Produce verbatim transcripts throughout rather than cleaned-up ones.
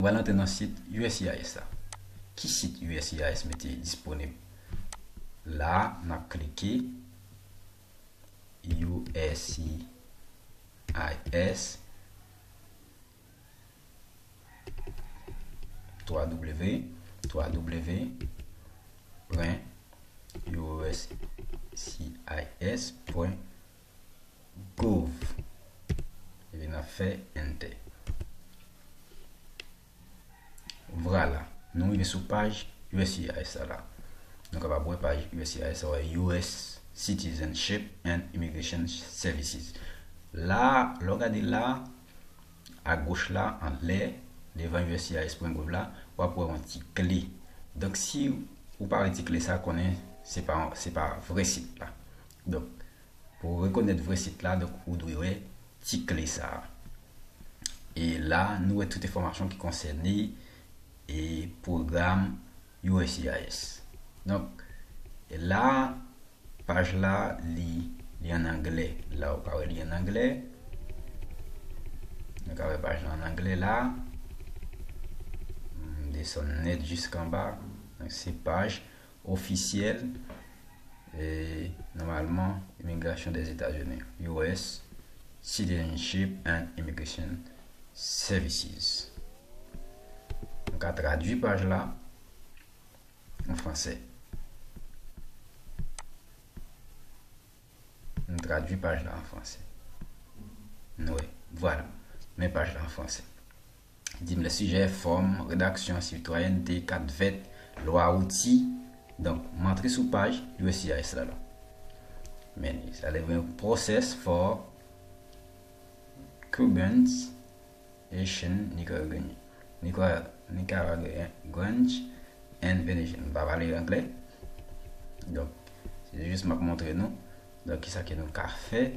Nou pral antre nan sit U S C I S la. Ki sit U S C I S mete disponib? La, n ap klike U S C I S, twa W, twa W pwen U S C I S pwen gov. Epi n ap fè enter. Vwala, nou rive sou paj U S C I S la. Nou kapab wè paj U S C I S la, wè U S Citizenship and Immigration Services. La, lè w gade la, agoch la, anlè, devan U S C I S pwen gov la, w ap wè yon ti kle. Donk, si ou pa wè ti kle sa, konnen se pa, se pa vrè sit la. Donk, pou rekonèt vrè sit la, donk, ou dwe wè ti kle sa a. E la, nou wè tout enfòmasyon ki konsène e pwogram U S C I S. Donk, e la, paj la, li, li an anglè. La, ou ka wè li an anglè. Nou ka wè paj la an anglè la. M desann nèt jiskanba. Donk, se paj ofisyèl, e, nòmalman, imigrasyon dèzetazini, U S Citizenship and Immigration Services. Nou ka tradui paj la an fransè. Nou tradui paj la an fransè. Nou wè, vwala. Men paj la an fransè. Di m le sujet, forme, rédaction, citoyenneté, carte verte, loi, outils. Donk, m antre sou paj U S C I S la la. Men, sa leve yon process for Cubans, Haitian, Nicaraguan, Nicara-, Nicaraguan and Venezuelan. M pa pale anglè. Donk, se jis m ap montre nou. Donk, kisa ke nou ka fè?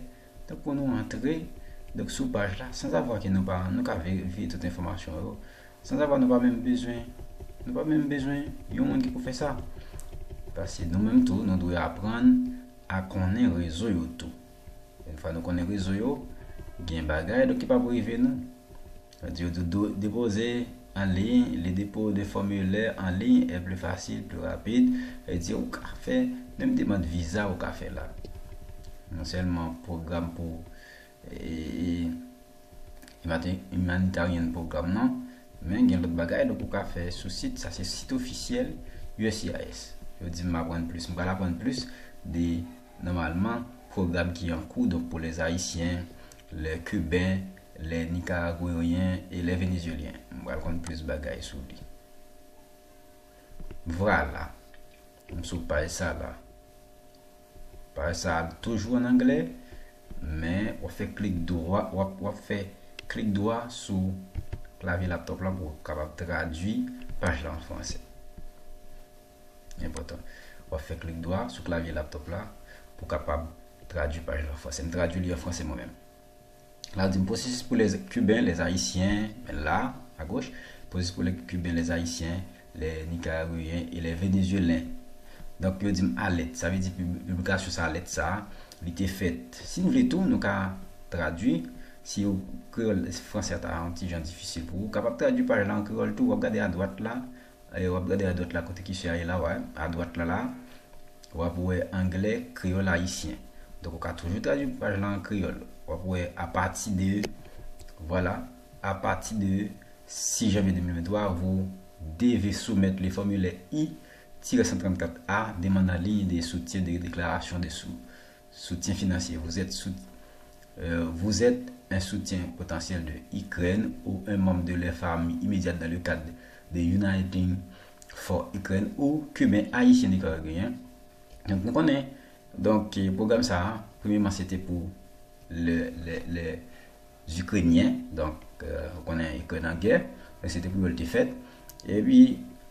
Donk, pou nou antre, donk, sou paj la, sanzavwa ke nou pa, nou ka verifye tout enfòmasyon yo, sanzavwa nou pa menm bezwen, nou pa menm bezwen yon moun ki pou fè sa. Paske nou menm tou, nou dwe aprann a konnen rezo yo tou. Yon fwa nou konnen rezo yo, gen bagay, donk, ki p ap rive nou. Yo di yo de-, de-, déposer en ligne, le dépôt de formulaire en ligne est plus facile, plus rapide. Yo di ou ka fè, menm demann viza ou ka fè la. Non sèlman pwogram pou, e, e, imate-, imanitarian pwogram nan, men gen lòt bagay, donk ou ka fè sou sit, sa se sit ofisyèl U S C I S. Yo di m aprann plis, m pral aprann plis de, nòmalman, pwogram ki an kou, donk pou les Haïtiens, les Cubains, les Nicaraguayens et les Vénézuéliens. M pral konn plis bagay sou li. Vwala. M sou paj sa la. Paj sa toujou an anglè, men w ap fè klik dwa, w ap, w ap fè klik dwa sou klavye laptop la pou w kapab tradui paj la an fransè. Enpòtan. W ap fè klik dwa sou klavye laptop la pou w kapab tradui paj la an fransè. M tradui li an fransè mwen menm. La, di m, processus pour les Cubains, les Haïtiens, la, à gauche, processus pour les Cubains, les Haïtiens, les Nicaraguayens et les Vénézuéliens. Donk, yo di m a lèt. Sa vle di pib-, piblikasyon sa a, lèt sa a, li te fèt. Si nou vle tou, nou ka tradui. Si w kreyòl, fransè a ta yon ti jan difisil pou ou, w kapab tradui paj la an kreyòl tou. W ap gade adwat la, e w ap gade adwat la kote ki se a ye la, wè, adwat la la. W ap wè anglè, kreyòl ayisyen. Donk, ou ka toujou tradui paj la an kreyòl. W ap wè apati de, vwala, apati de sis janvier deux mille vingt-trois, vous devez soumettre le formulaire I tiret cent trente-quatre A, demande en ligne de soutien de déclaration de sou-, soutien financier. Vous êtes sou-, euh, vous êtes un soutien potentiel de Ukraine ou un membre de leur famille immédiate dans le cadre de Uniting for Ukraine ou Cubain Haïtien Nicaraguayen. Donk, nou konnen, donk, eh, pwogram sa a, premyèman, se te pou le, le, le Ukrainien, donk, euh, ou konnen Ikrèn an gè, donk se te pou yo l te fèt. Epi,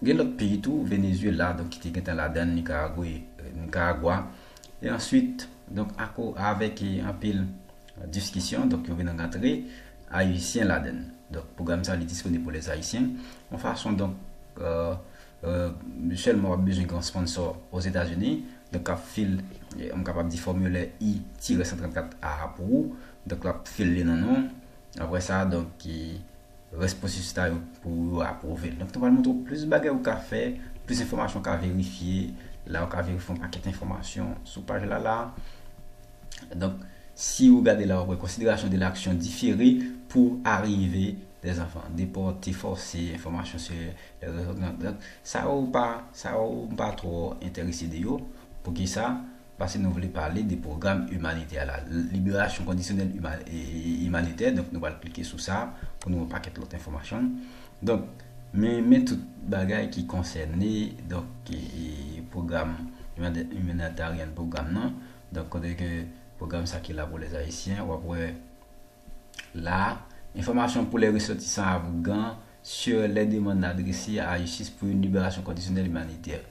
gen lòt peyi tou, Venezuela, donk, ki te gentan ladan, Nikaragwe, euh, Nikaragwa. E answit, donk, ako-, avèk, eh, anpil diskisyon, donk, yo vin rantre Ayisyen ladan. Donk, pwogram sa, li disponib pou les Haïtiens. Yon fason, donk, euh, euh, sèlman w ap bezwen gen yon sponsor Ozetazini. Donk, ap fil, eh, m kapab di fòmilè I tiret san trannkat A pou ou. Donk, l ap fil li nan non. Apre sa, donk, ki responses ta yo pou yo apwouve l. Donk, nou pral montre w plis bagay ou ka fè, plis enfòmasyon ou ka verifye. La, ou ka verifye yon pakèt enfòmasyon sou paj la, la. Donk, si ou gade la, ou wè considération de l'action différée pour arriver des enfants. Déportés forcés, information sur les réseaux. Donk, sa yo pa, sa yo m pa twò enterese de yo. Poukisa? Paske nou vle pale de pwogram imanitè la, liberasyon kondisyonèl ima- e- e- imanitè. Donk, nou pral klike sou sa pou nou wè yon pakèt lòt enfòmasyon. Donk, men, men tout bagay ki konsène, donk, e, e, pwogram humanitarian pwogram nan. Donk, kote ke pwogram sa ki la pou lèzayisyen, w ap wè la, enfòmasyon pou les ressortissants afghans sur les demandes adressées à la justice pour une libération conditionnelle humanitaire.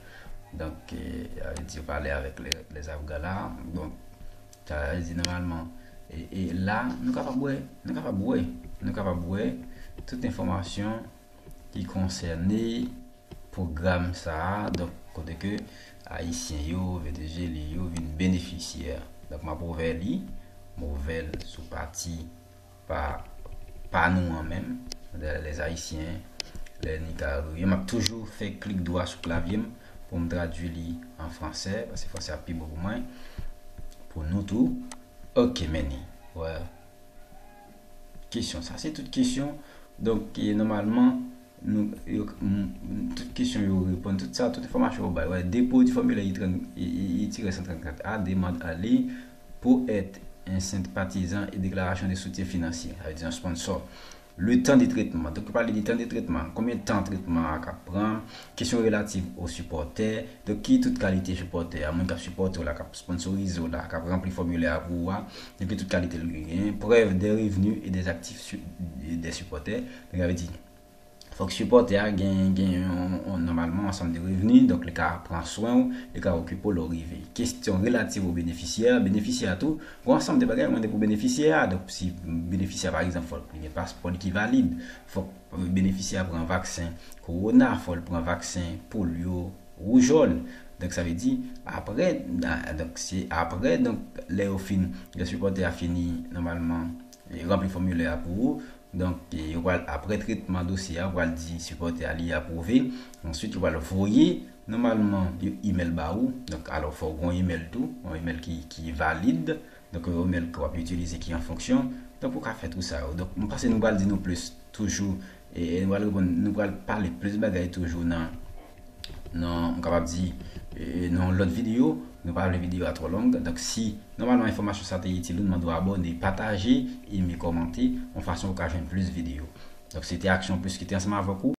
Donk, e, sa vle di yo pale avèk lè, lè Afgan la. Donk, sa vle di nòmalman. E, e la, nou kapab wè, nou kapab wè, nou kapab wè tout enfòmasyon ki konsène pwogram sa a. Donk, kote ke Ayisyen yo, Venezyelyen yo vin benefisyè. Donk, m ap ouvè li, m ouvè l sou pati pa, pa nou an menm, les Haïtiens, les Nicaragouens. M ap toujou fè klik dwa sou klavye m pou m tradui li an fransè, paske fransè ap pi bon pou mwen, pou nou tou. Ok, men ni. Wè. Kesyon, sa se tout kesyon. Donk, e, nòmalman, nou, yo, m- m- tout kesyon yo reponn, tout sa, tout enfòmasyon yo bay. Wè, dépôt du formulaire I trant, I, I, I tiré cent trente-quatre A, demande à lui pour être un sympathisant et déclaration de soutien financier. Sa vle di yon sponsor. Le temps de traitement. Donk, yo pale de tan de tretman. Konbyen tan tretman an ka pran? Kesyon relativ o sipòtè. Donk, ki tout kalite sipòtè a? Moun k ap sipòte w la, k ap sponsorize w la, k ap ranpli fòmilè a pou ou a. Donk, ki tout kalite l genyen? Preuve des revenus et des actifs su- des supporters. Donk, sa vle di, fòk sipòtè a gen, gen yon, yon, nòmalman, ansanm de revni. Donk, li ka pran swen w, li ka okipe w lè w rive. Kesyon relativ o benefisyè. Benefisyè a tou, gen yon ansanm de bagay yo mande pou benefisyè a. Donk, si benefisyè a, pa egzanp, fòk li gen paspò li ki valid, fòk benefisyè a pran vaksen kowona, fò l pran vaksen polyo, woujòl. Donk, sa vle di, apre, a- donk, se apre, donk, lè yo fin, lè sipòtè a fini, nòmalman, e, ranpli fòmilè a pou ou. Donk, e, yo pral, apre tretman dosye a, yo pral di sipòtè a li apwouve. Answit, yo pral voye, nòmalman, yon imèl ba ou. Donk, alò, fò w gen yon imèl tou, yon imèl ki, ki valid. Donk, yon imèl ke w ap itilize ki an fonksyon. Donk, ou ka fè tou sa yo. Donk, m panse nou pral di nou plis toujou, e, e nou pral reponn, nou pral pale plis bagay toujou nan, nan, m kapab di, e, nan yon lòt videyo. Nou pa vle videyo a twò long. Donk, si nòmalman enfòmasyon sa te itil ou, nou mande w abòne, pataje, eme, kòmante, yon fason ou ka jwenn plis videyo. Donk, se te Aksyon Plis ki te ansanm avèk ou.